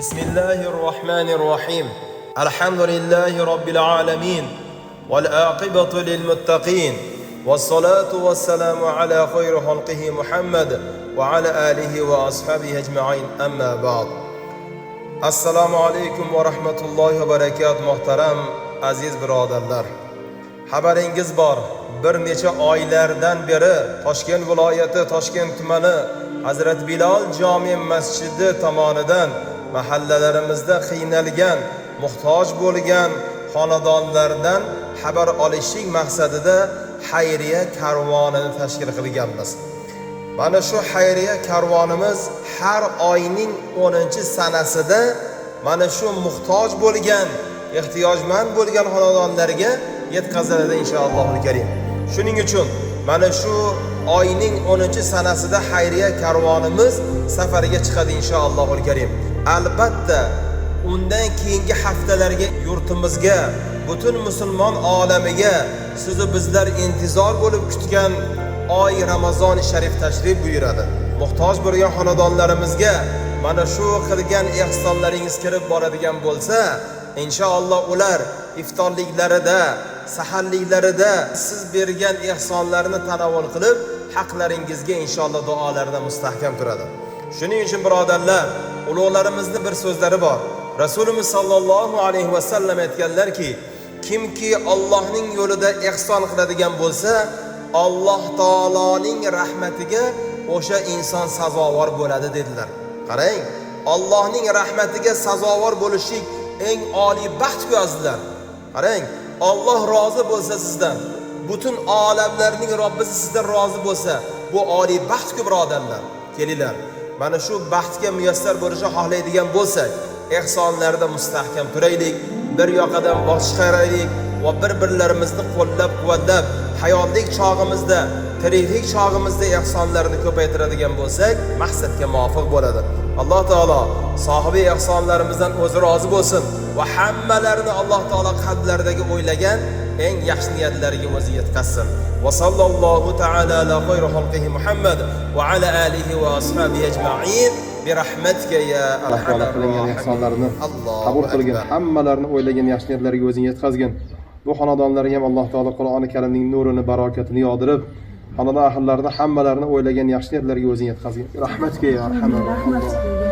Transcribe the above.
Bismillahir rohmanir rohim. Alhamdulillahi robbil alamin. Val aqibatu lil muttaqin. Was-salatu was-salamu ala khayri xalqihi Muhammad va ala alihi va ashabihi ajma'in. Amma ba'd. Assalomu alaykum va rahmatullohi va barakat, muhtaram aziz birodarlar. Xabaringiz bor, bir necha oylardan beri Toshkent viloyati Toshkent tumani Hazrat Bilol jome masjidi tomonidan mahallalarimizda qiynalgan, muhtoj bo'lgan xonadonlardan xabar olishlik maqsadida xayriya karvonini tashkil qilganmiz. Mana shu xayriya karvonimiz har oyning 10-sanasida mana shu muhtoj bo'lgan, ehtiyojmand bo'lgan xonadonlarga yetkaziladi inshaallohul karim. Shuning uchun mana shu oyning 10-sanasida xayriya karvonimiz safarga chiqadi inshaallohul karim. Albatta, undan keyingi haftalarga yurtimizga, butun musulmon olamiga sizu bizlar intizor bo'lib kutgan oy Ramazon sharif tashrif buyuradi. Muhtoj bo'lgan xonadonlarimizga mana shu qilgan ehsonlaringiz kirib boradigan bo'lsa, inshaalloh ular iftorliklarida, saharliklarida siz bergan ehsonlarni tanovul qilib, haqlaringizga inshaalloh duolarida mustahkam turadi. Shuning uchun birodarlar, ulug'larimizni bir so'zlari bor. Rasulimiz sallallohu alayhi va sallam aytganlarki, kimki Allohning yo'lida ehson qiladigan bo'lsa, Alloh taoloning rahmatiga o'sha inson sazovor bo'ladi dedilar. Qarang, Allohning rahmatiga sazovor bo'lishlik eng oliy baxt-ku, azizlar. Qarang, Alloh rozi bo'lsa sizdan, butun olamlarning Robbisi sizdan rozi bo'lsa, bu oliy baxt-ku, birodarlar. Kelinglar, mana shu baxtga muyassar bo'lishni xohlaydigan bo'lsak, ehsonlarda mustahkam turaylik, bir yoqadan bosh chiqaraylik va bir-birlarimizni qo'llab-quvvatlab, hayotlik chog'imizda, tiriklik chog'imizda ehsonlarni ko'paytiradigan bo'lsak, maqsadga muvofiq bo'ladi. Alloh taolo sohibi ehsonlarimizdan o'zi rozi bo'lsin va hammalarini Alloh taolo qalblaridagi o'ylagan eng yaxshi niyatlariga o'zi yetkazsin. Va sallallohu taala ala khayri xalqihi Muhammad va ala alihi va ashabihi ajma'in bi rahmatika ya Alloh taolo arhamar qilingan rohimin. Ehsonlarni Allohu qabul qilgin, akbar. Hammalarini o'ylagan yaxshi niyatlariga o'zing yetkazgin. Bu xonadonlarga ham Alloh taolo Qur'oni Karimning nurini, barakatini yog'dirib, xonadon ahllarini hammalarini o'ylagan yaxshi niyatlariga o'zing yetkazgin. Rahmatga ya arhamar rohimlar.